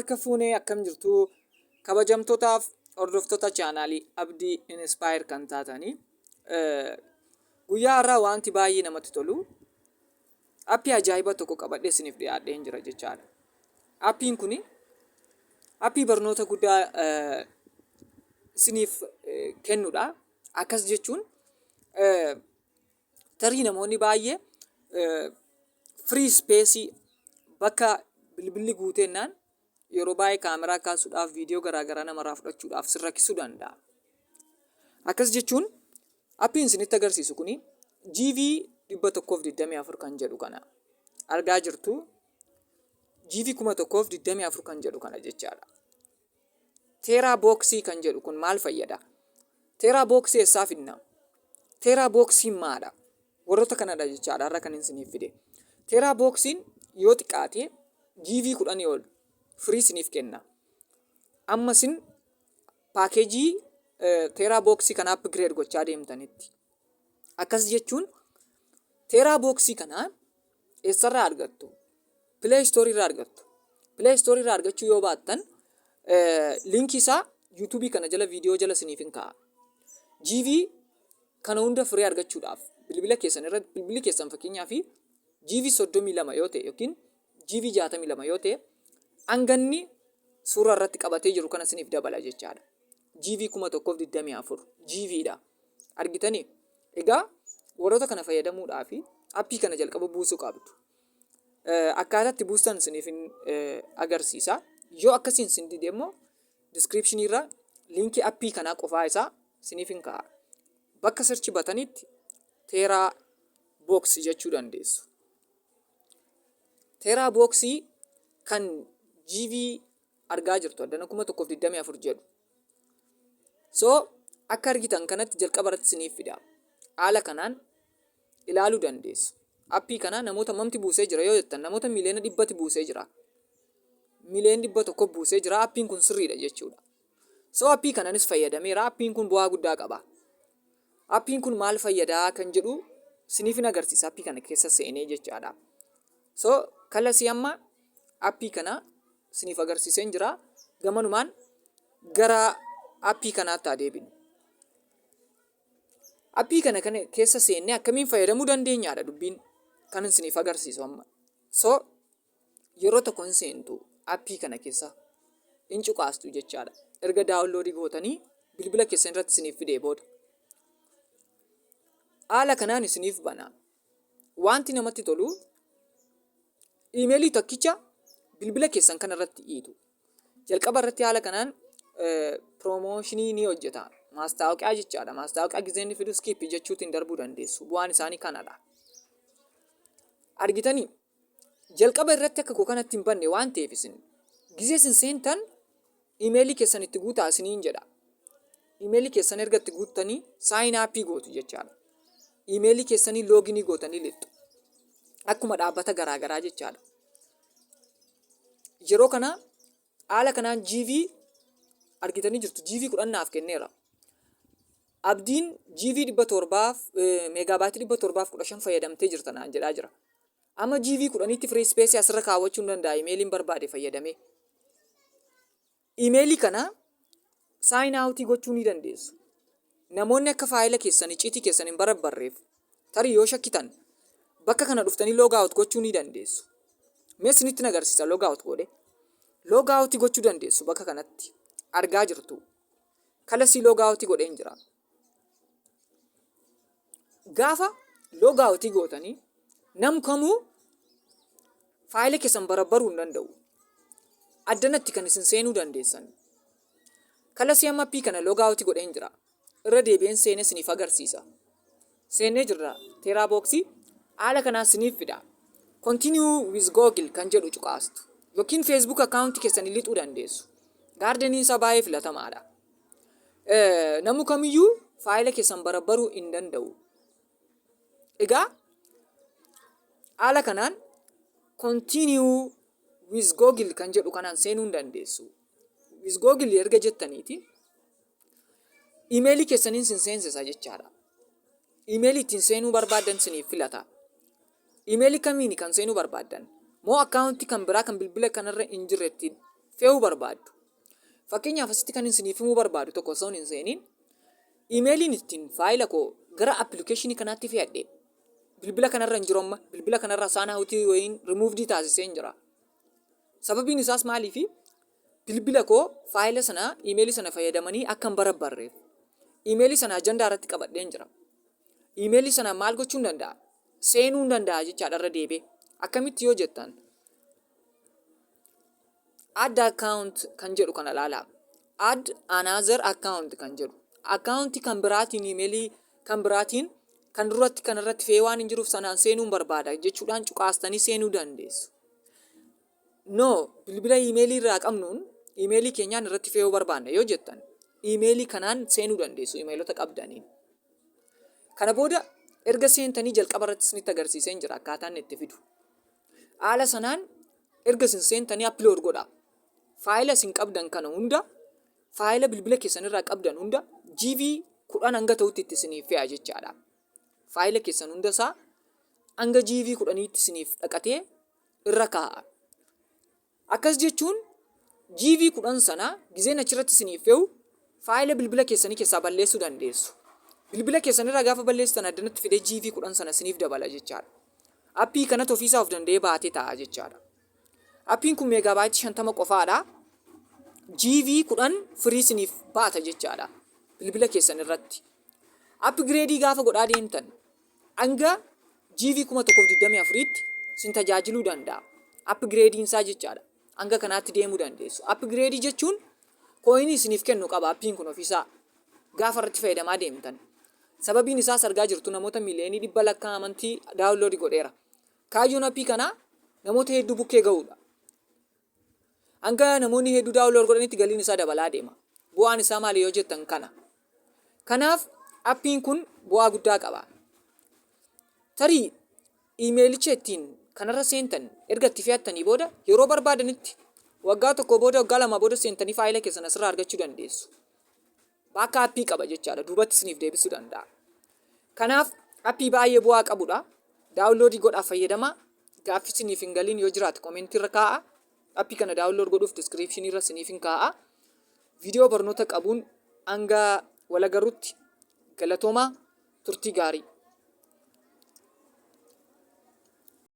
Harka fuunee, akkam jirtu? Kabajamtootaaf hordoftoota chaanaalii Abdii Inspire kan taatanii, guyyaa har'aa wanti baay'ee namatti tolu appii ajaa'iba tokko qabadhee isiniif dhiyaadheen jira jechaadha. Appiin kun appii barnoota guddaa isiniif kennudha. Akkas jechuun tarii namoonni baay'ee free space bakka bilbilli guuteennaan yeroo baay'ee kaameraa kaasuudhaaf, viidiyoo garaagaraa namarraa fudhachuudhaaf sin rakkisuu danda'a. Akkas jechuun appiin isinitti agarsiisu kuni GV 124 kan jedhu kana argaa jirtu, GV 1024 kan jedhu kana jechaadha. Tera Boxii kan jedhu kun maal fayyada? Tera Boxii eessaa fidna? Tera Boxiin maadha? Warroota kanadha jechaadha har'a kan isiniif fide. Tera Boxiin yoo xiqqaate GV 10 ol free isiniif kenna. Amma isin paakeejii Tera Boxii kana upgrade gochaa deemtanitti. Akkas jechuun Tera Boxii kana eessarraa argattu? Play Store irraa argattu. Play Store irraa argachuu yoo baattan, linkii isaa YouTube kana jala, viidiyoo jala isiniif hin kaa'a. GV kana hunda free argachuudhaaf bilbila keessan irratti, bilbilli keessan fakkeenyaaf GV 32 yoo ta'e yookiin GV 62 yoo ta'e, hanganni suura irratti qabatee jiru kana isiniif dabala jechaadha. GV 1024 GV dha. Argitanii? Egaa warroota kana fayyadamuudhaaf appii kana jalqaba buusuu qabdu. Akkaataa itti buustan isiniif agarsiisa. Yoo akkasiin isin dide immoo, description irra linkii appii kanaa qofaa isaa isiniif hin kaa'a. Bakka search buttonitti Tera Box jechuu dandeessu. Tera Boxii kan GV argaa jirtu addana 1024 jedhu. So akka argitan kanatti jalqaba irratti isiniif fida. Haala kanaan ilaaluu dandeessu. Appii kana namoota mamti buusee jira yoo jettan, namoota miiliyoona 100tti buusee jira. Miiliyoona 100 buusee jira. Appiin kun sirriidha jechuudha. So appii kananis fayyadameera. Appiin kun bu'aa guddaa qaba. Appiin kun maal fayyadaa kan jedhu isiniif hin agarsiisa appii kana keessa seenee jechaadha. So kalasii amma appii kana isiniif agarsiiseen jira. Gamanumaan gara appii kanaatti haa deebinu. Appii kana keessa seennee akkamiin fayyadamuu dandeenyaadha dubbiin kan isiniif agarsiisu amma. So yeroo tokko hin seentu, appii kana keessa hin cuqaastu jechaadha. Erga downloadii gootanii bilbila keessan irratti isiniif fidee booda. Haala kanaan isiniif bana. Wanti namatti tolu, iimeelii tokkicha bilbila keessan kana irratti hiitu. Jalqaba irratti haala kanaan promotionii ni hojjeta. Maastaawoqiyaa jechaadha. Maastaawoqiyaa gizee inni fidu skip jechuutiin darbuu dandeessu. Bu'aan isaanii kanadha. Argitanii, jalqaba irratti akka koo kanatti hin banne waan ta'eef, isin gizee isin seentan iimeelii keessan itti guutaa isiniin jedha. Iimeelii keessan erga itti guuttanii sign upii gootu jechaadha. Iimeelii keessanii loginii gootanii lixxu. Akkuma dhaabbata garaagaraa jechaadha. Yeroo kana haala kanaan GV argitanii jirtu. GV 10 naaf kenneera. Abdiin GV 700f megabyteii 715 fayyadamtee jirta naan jedhaa jira. Amma GV 10tti free space asirra kaawwachuu hin danda'a iimeeliin barbaade fayyadamee. Iimeelii kana sign outii gochuu ni dandeessu. Namoonni akka faayila keessan, icciitii keessan hin barbarreef, tarii yoo shakkitan bakka kana dhuftanii log out gochuu ni dandeessu. Mee isinitti agarsiisa log out godhe. Log out gochuu dandeessu bakka kanatti. Argaa jirtu. Kalasii log out godheen jira. Gaafa log out gootanii nam kamuu faayila keessan barabbaruu hin danda'u. Addanatti kan isin seenuu dandeessan. Kalasii amma appii kana log out godheen jira. Irra deebi'een seenee isiniif agarsiisa. Seennee jirra. Tera Boxii haala kanaan isiniif fida. Continue with Google kan jedhu cuqaastu. Yookiin Facebook account keessanii lixuu dandeessu. Gaardeniin isaa baay'ee filatamaadha. Namni kamiyyuu faayila keessan barabbaruu hin danda'u. Egaa haala kanaan continue with Google kan jedhu kanaan seenuu hin dandeessu. With Google erga jettaniiti iimeelii keessaniin sin seensisa jechaadha. Iimeelii ittiin seenuu barbaaddan siniif filata. Iimeelii kamiini kan seenuu barbaaddan? Moo akkaawuntii kan biraa kan bilbila kanarra hin jirre ittiin fe'uu barbaaddu. Fakkeenyaaf, asitti kan isiniif himuu barbaadu tokko, osoo hin seeniin, iimeeliin ittiin faayila koo gara appilikeeshinii kanaatti fe'adhe bilbila kanarra hin jiru amma. Bilbila kanarra sign out wayiin rimuuvdii taasisee hin jira. Sababiin isaas maaliifi? Bilbila koo faayila sana iimeelii sana fayyadamanii akka hin barabbarreef. Iimeelii sana ajandaa irratti qabadheen jira. Iimeelii sana maal gochuu hin danda'a? Seenuu hin danda'a jechaadha irra deebi'ee. Akkamitti yoo jettan, "Add account" kan jedhu kana ilaalaa. "Add another account" kan jedhu. Akkaawuntii kan biraatiin, iimeelii kan biraatiin kan duratti kanarratti fe'ee waan hin jiruuf sanaan seenuun barbaada jechuudhaan cuqaastanii seenuu dandeessu. No, bilbila iimeelii irraa qabnuun iimeelii keenyaan irratti fe'uu barbaanna yoo jettan, iimeelii kanaan seenuu dandeessu iimeelota qabdaniin. Kana booda erga seentanii, jalqaba irratti isinitti agarsiisee jira akkaataa inni itti fidu. Haala sanaan erga isin seentanii upload godha. Faayila isin qabdan kana hunda, faayila bilbila keessan irraa qabdan hunda GB 10 hanga ta'utti itti isiniif fe'a jechaadha. Faayila keessan hunda isaa hanga GB 10tti isiniif dhaqatee irra kaa'a. Akkas jechuun GB 10 sana gizeen achirratti isiniif fe'u faayila bilbila keessanii keessaa balleessuu dandeessu. Bilbila keessan irraa gaafa balleessitan addanatti fidee GB 10 sana isiniif dabala jechaadha. Appii kanatu ofiisaa of danda'ee baatee ta'a jechaadha. Appiin kun meegaabaayitii 50 qofaadha. GB 10 firii isiniif baata jechaadha bilbila keessan irratti. Upgrade gaafa godhaa deemtan hanga GB 1024tti sin tajaajiluu danda'a. Upgradeiin isaa jechaadha. Hanga kanaatti deemuu dandeessu. Upgrade jechuun coinii isiniif kennu qaba appiin kun ofiisaa gaafa irratti fayyadamaa deemtan. Sababiin isaas argaa jirtu, namoota miiliyoonii 100 lakkaa'amantii download godheera. Kaayyoon appii kanaa namoota hedduu bukkee ga'uudha. Hanga namoonni hedduu download godhanitti galiin isaa dabalaa deema. Bu'aan isaa maali yoo jettan kana. Kanaaf appiin kun bu'aa guddaa qaba. Tarii iimeelicha ittiin kanarra seentan erga itti fe'attanii booda, yeroo barbaadanitti, waggaa tokko booda, waggaa 2 booda seentanii faayila keessan asirraa argachuu dandeessu. Bakka appii qaba jechaadha. Duubatti isiniif deebisuu danda'a. Kanaaf appii baay'ee bu'aa qabudha. Download godhaa fayyadamaa. Gaaffii isiniif hin galiin yoo jiraate commentii irra kaa'a. Appii kana download godhuuf descriptionii irra isiniif hin kaa'a. Viidiyoo barnoota qabuun hanga wal agarrutti galatoomaa, turtii gaarii.